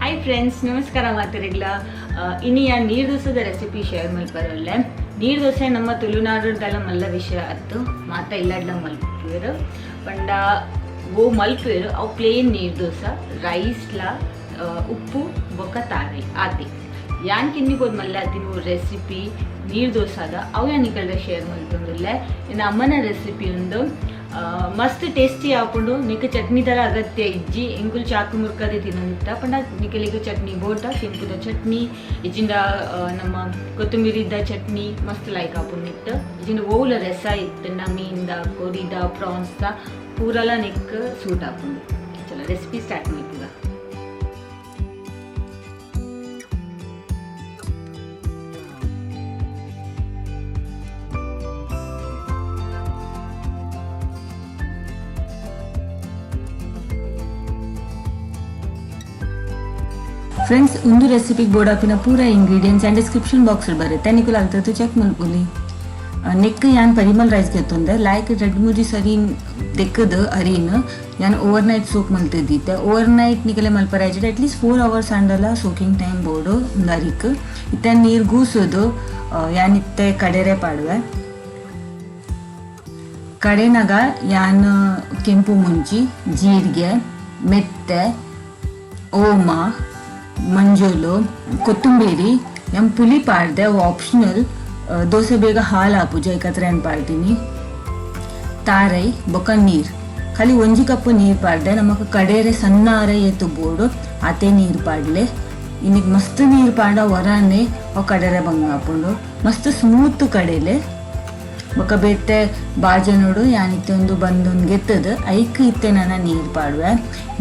Hi friends, ನಮಸ್ಕಾರ ಮಾತರಿಗ್ಲ. ಇನಿ ಆ ನೀರು ದೋಸೆದ ರೆಸಿಪಿ ಶೇರ್ ಮಲ್ಪರೊಲ್ಲೆ. ನೀರು ದೋಸೆ ನಮ್ಮ ತುಳುನಾಡುದಲ್ಲ ಮಲ್ಲ ವಿಷಯ ಅತ್ತು ಮಾತ ಇಲ್ಲಡ್ಲ ಮಲ್ಪುವೆರ್ ಪಂಡ ಓ ಮಲ್ಪುವೆರ್ ಅವು ಪ್ಲೇನ್ ನೀರು ದೋಸೆ ರೈಸ್ಲ ಉಪ್ಪು ಬೊಕ್ಕ ತಾರೈ ಆತಿ. ಯಾನ್ ಕಿನ್ನಿ ಪೋದು ಮಲ್ಲ ಅತ್ತಿನ ರೆಸಿಪಿ ನೀರು ದೋಸಾದ ಅವು ಯಾನ್ ನಿಕಲ್ಡ ಶೇರ್ ಮಲ್ತೊಂದುಲ್ಲೆ. ಇನ್ನು ಅಮ್ಮನ ರೆಸಿಪಿ ಒಂದು ಮಸ್ತ್ ಟೇಸ್ಟಿ ಆಪುಂಡು. ನಿಕ್ ಚಟ್ನಿ ತರ ಅಗತ್ಯ ಇಜ್ಜಿ, ಎಂಕುಲು ಚಾಕು ಮುರ್ಕದೆ ತಿನ್ನೊಂದಿತ್ತ. ಪಂಡ ನಿಕಲಿಗೆ ಚಟ್ನಿ ಬೋಟ ಕೆಂಪುದ ಚಟ್ನಿ ಇಜ್ಜಿಂಡ ನಮ್ಮ ಕೊತ್ತಂಬರಿದ ಚಟ್ನಿ ಮಸ್ತ್ ಲೈಕ್ ಆಪುಂಡು ನಿಕ್ಟ್. ಇಜ್ಜಿಂಡ ಓವುಲ ರಸ ಇತ್ತಂಡ ಮೀನ್ದ ಕೊರಿದ ಪ್ರಾನ್ಸ್ದ ಪೂರಲ ನಿಕ್ ಸೂಟ್ ಆಪುಂಡು. ಚಲೋ ರೆಸಿಪಿ ಸ್ಟಾರ್ಟ್ ಮಲ್ಪುಗ. ಫ್ರೆಂಡ್ಸ್, ಒಂದು ರೆಸಿಪಿಗೆ ಬೋಡಾಪಿನ ಪೂರ ಇಂಗ್ರೀಡಿಯೆಂಟ್ಸ್ ಆ್ಯಂಡ್ ಡಿಸ್ಕ್ರಿಪ್ಷನ್ ಬಾಕ್ಸ್ ಬರುತ್ತೆ, ನಿಕುಲು ಅಲ್ತದ್ದು ಚೆಕ್ ಮಲ್ಪೊಲಿ. ನೆಕ್ ಯಾನ್ ಪರಿಮಲ್ ರೈಸ್ ಗೆತ್ತೊಂದೆ ಲೈಕ್ ರೆಡ್ ಮುಜಿ ಸರಿ ದೆಕ್ಕದು ಅರಿನ್ ಯಾನ್ ಓವರ್ ನೈಟ್ ಸೋಕ್ ಮಲ್ತಿದ್ದಿತ್ತೆ. ಓವರ್ ನೈಟ್ ನಿಕಲೆ ಮಲ್ಪರ ಆಯ್ತು ಅಟ್ಲೀಸ್ಟ್ 4 ಅವರ್ಸ್ ಆಂಡಲ ಸೋಕಿಂಗ್ ಟೈಮ್ ಬೋರ್ಡು ಒಂದು ಅರಿಕ್. ಇತ್ತೆ ನೀರು ಗೂಸೋದು ಯಾನ್ ಇತ್ತೆ ಕಡೆರೆ ಪಾಡುವೆ. ಕಡೆನಾಗ ಯಾನ್ ಕೆಂಪು ಮುಂಚಿ, ಜೀರಿಗೆ, ಮೆತ್ತೆ, ಓಮ, ಮಂಜೂಲು, ಕೊತ್ತಂಬರಿ, ಎಂ ಪುಲಿ ಪಾಡ್ದೆ ಅವು ಆಪ್ಷನಲ್. ದೋಸೆ ಬೇಗ ಹಾಲು ಆಪುಜ ಐಕತ್ರ ಏನು ಪಾಡ್ತೀನಿ. ತಾರೈ ಬೊಕ್ಕ ನೀರು ಖಾಲಿ ಒಂಜಿ ಕಪ್ ನೀರು ಪಾಡ್ದೆ. ನಮಕ್ ಕಡೇರೆ ಸಣ್ಣ ಅರ ಏತು ಬೋಡು ಆತೆ ನೀರು ಪಾಡ್ಲೆ. ಇನ್ನಿಗೆ ಮಸ್ತ್ ನೀರು ಪಾಡ ವರಾನೆ ಅವು ಕಡೇರೆ ಬಂಗ ಆಪುಂಡು, ಮಸ್ತ್ ಸ್ಮೂತ್ ಕಡೇಲೆ. ಬೊಕ್ಕ ಬೇತೆ ಬಾಜನೋಡು ಯಾನಿತ್ತೆ ಒಂದು ಬಂದೊಂದು ಗೆತ್ತದು ಐಕ್ ಇತ್ತೆ ನನ್ನ ನೀರು ಪಾಡುವೆ.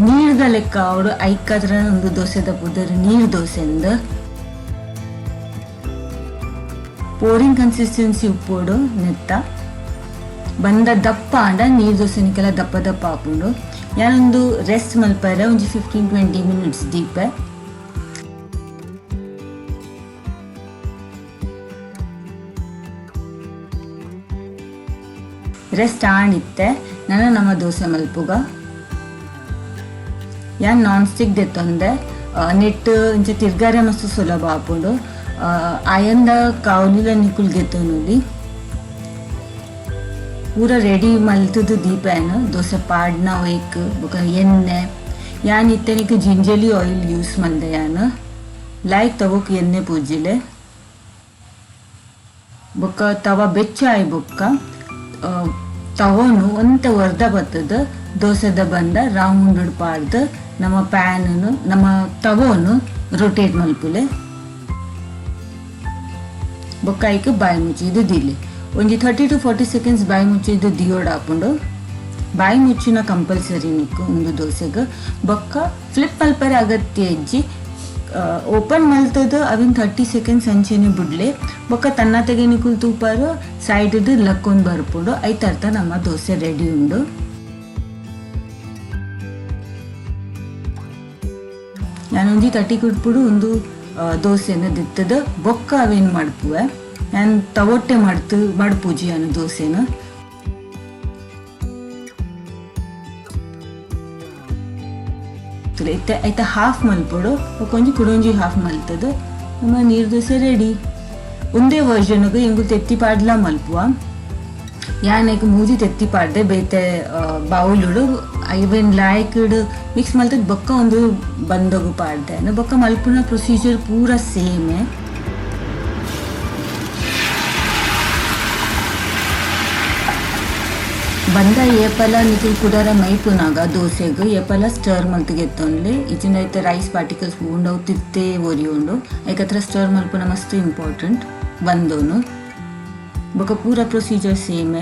ನೀರ್ದ ಲೆಕ್ಕ ಅವಡು ಐಕಾದ್ರ ಒಂದು ದೋಸೆದ ಪುದರ್ ನೀರು ದೋಸೆಂದು. ಪೋರಿಂಗ್ ಕನ್ಸಿಸ್ಟೆನ್ಸಿ ಉಪ್ಪೋಡು ನೆತ್ತ ಬಂದ ದಪ್ಪ ಆಂಡ ನೀರು ದೋಸೆನಿಕೆಲ್ಲ ದಪ್ಪ ದಪ್ಪ ಆಪುಂಡು. ಯಾನೊಂದು ರೆಸ್ಟ್ ಮಲ್ಪರೆ ಒಂಜಿ 15-20 ಮಿನಿಟ್ಸ್ ದೀಪೆ. ರೆಸ್ಟ್ ಆಂಡಿತ್ತೆ ನಾನು ನಮ್ಮ ದೋಸೆ ಮಲ್ಪುಗ. ಯಾನ್ ನಾನ್ ಸ್ಟಿಕ್ ದೆತ್ತೊಂದೆ ನೆಟ್ ಇಂಚ ತಿರ್ಗಾರೆ ಮಸ್ತ್ ಸುಲಭ ಆಪುಂಡು. ಆಯಂದ ಕಾವಲಿಲ ನಿಕುಲ್ ಗೆತ್ತೊನುಲಿ ಪೂರ ರೆಡಿ ಮಲ್ತದು ದೀಪೇನು ದೋಸೆ ಪಾಡ್ನ ಒಯ್ಕ್ ಬೊಕ ಎಣ್ಣೆ. ಯಾನ್ ಇತ್ತೆನಿಕ್ ಜಿಂಜಲಿ ಆಯಿಲ್ ಯೂಸ್ ಮಲ್ದೆ. ಯಾನ್ ಲೈಕ್ ತವಕ್ ಎಣ್ಣೆ ಪೂಜಿಲೆ. ಬೊಕ್ಕ ತವ ಬೆಚ್ಚ ಆಯ್ ಬೊಕ್ಕ ತವನು ಒಂತೆ ಒರ್ದ ಬತ್ತದ ದೋಸೆದ ಬಂದ ರೌಂಡ್ ಪಾಡ್ದು ನಮ್ಮ ಪ್ಯಾನನ್ನು ನಮ್ಮ ತವನು ರೊಟೇಟ್ ಮಲ್ಪುಲೆ. ಬೊಕ್ಕ ಐಕ್ ಬಾಯಿ ಮುಚ್ಚಿದ್ದು ದಿಲೆ ಒಂಜಿ 30 to 40 seconds ಬಾಯಿ ಮುಚ್ಚಿದ್ದು ದಿಯೋಡ್ ಆಪುಂಡು. ಬಾಯಿ ಮುಚ್ಚಿನ ಕಂಪಲ್ಸರಿ ನಿಕ್ಕು ಒಂದು ದೋಸೆಗೆ. ಬೊಕ್ಕ ಫ್ಲಿಪ್ ಮಲ್ಪರೆ ಅಗತ್ಯ ಇಜ್ಜಿ, ಓಪನ್ ಮಲ್ತದ ಅವಿನ 30 ಸೆಕೆಂಡ್ಸ್ ಅಂಚೆನೆ ಬುಡ್ಲೆ. ಬೊಕ್ಕ ತನ್ನತೆಗೆ ನಿಕುಲ್ ತೂಪಾರು ಸೈಡ್ ಲಕ್ಕೊಂದು ಬರ್ಪುಂಡು. ಐತರ್ಥ ನಮ್ಮ ದೋಸೆ ರೆಡಿ ಉಂಡು. ನಾನೊಂಜಿ ತಟ್ಟಿ ಕುಟ್ಪುಡು ಒಂದು ದೋಸೆನ ದಿತ್ತದ ಬೊಕ್ಕ ಅವೇನು ಮಡ್ಪುವೆ. ನಾನು ತವೊಟ್ಟೆ ಮಾಡ್ತು ಮಡ್ಪೂಜಿ ನಾನು ದೋಸೆನ. ಇತ್ತೆ ಐತ ಹಾಫ್ ಮಲ್ಪೊಡು, ಬೊಕ್ಕ ಕುಡೊಂಜಿ ಹಾಫ್ ಮಲ್ತದ ನಮ್ಮ ನೀರು ದೋಸೆ ರೆಡಿ. ಒಂದೇ ವರ್ಷನ್ಗ್ ಎಂಕುಲು ತೆತ್ತಿ ಪಾಡ್ಲ ಮಲ್ಪುವ. ಯಾನ್ ಮೂಜಿ ತೆತ್ತಿ ಪಾಡ್ದೆ ಬೇತೆ ಬೌಲುಡು ಐವೆನ್ ಲಾಯ್ಕ್ಡ್ ಮಿಕ್ಸ್ ಮಲ್ತದ ಬೊಕ್ಕ ಒಂದು ಬಂದೊಗು ಪಾಡ್ದೆ. ಬೊಕ್ಕ ಮಲ್ಪುನ ಪ್ರೊಸೀಜರ್ ಪೂರ ಸೇಮೆ. ಬಂದ ಏಪಲ ನಿಕುಲು ಕುಡರ ಮೈಪುನಾಗ ದೋಸೆಗ್ ಏಪಲ ಸ್ಟರ್ ಮಲ್ತ್ ಗೆತ್ತೊನ್ಲೆ. ಇಜ್ಜಿಂಡ ಐತ ರೈಸ್ ಪಾರ್ಟಿಕಲ್ಸ್ ಉಂಡು ಅವು ತಿರ್ತೇ ಒರಿಯುಂಡು. ಐಕತ್ರ ಸ್ಟರ್ ಮಲ್ಪುನ ಮಸ್ತ್ ಇಂಪಾರ್ಟೆಂಟ್ ಬಂದೋನು. ಬೊಕ ಪೂರ ಪ್ರೊಸೀಜರ್ ಸೇಮೆ.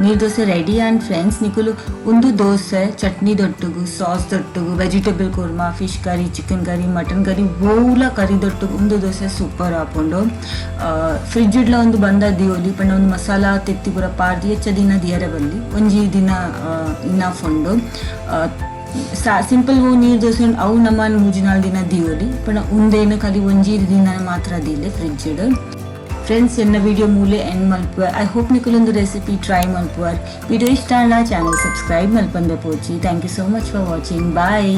ನೀರು ದೋಸೆ ರೆಡಿ ಆ್ಯಂಡ್ ಫ್ರೆಂಡ್ಸ್, ನಿಕುಲು ಒಂದು ದೋಸೆ ಚಟ್ನಿ ದೊಟ್ಟುಗು, ಸಾಸ್ ದೊಟ್ಟುಗು, vegetable korma, fish curry, chicken curry, mutton curry, ಓಲ ಕರಿ ದೊಟ್ಟುಗು ಒಂದು ದೋಸೆ ಸೂಪರ್ ಆಪುಂಡು. ಫ್ರಿಜ್ ಇಡ್ಲ ಒಂದು ಬಂದ ದಿಯೋಲಿ ಪಂಡ ಒಂದು ಮಸಾಲ ತೆತ್ತಿ ಪೂರ ಪಾಡ್ದು ಹೆಚ್ಚ ದಿನ ದಿಯರೆ ಬಲ್ಲಿ ಒಂಜಿ ದಿನ ಇನಫ್ ಉಂಡು. ಸಿಂಪಲ್ ನೀರು ದೋಸೆ ಅವು ನಮ್ಮ 3-4 ದಿನ ದಿಯೋಲಿ ಪಂಡ ಉಂದೇನು ಖಾಲಿ ಒಂಜಿ ದಿನ ಮಾತ್ರ ದಿಲೆ ಫ್ರಿಜ್. ಫ್ರೆಂಡ್ಸ್, ಎನ್ನ ವಿಡಿಯೋ ಮೂಲೆ ಎಂಡ್ ಮಲ್ಪುವ. I hope ನಿಕುಲೊಂದು ರೆಸಿಪಿ ಟ್ರೈ ಮಲ್ಪುವರ್. ವಿಡಿಯೋ ಇಷ್ಟ ಆಂಡ ಚಾನಲ್ ಸಬ್ಸ್ಕ್ರೈಬ್ ಮಲ್ಪಂದೆ ಪೋಚಿ. Thank you so much for watching. Bye.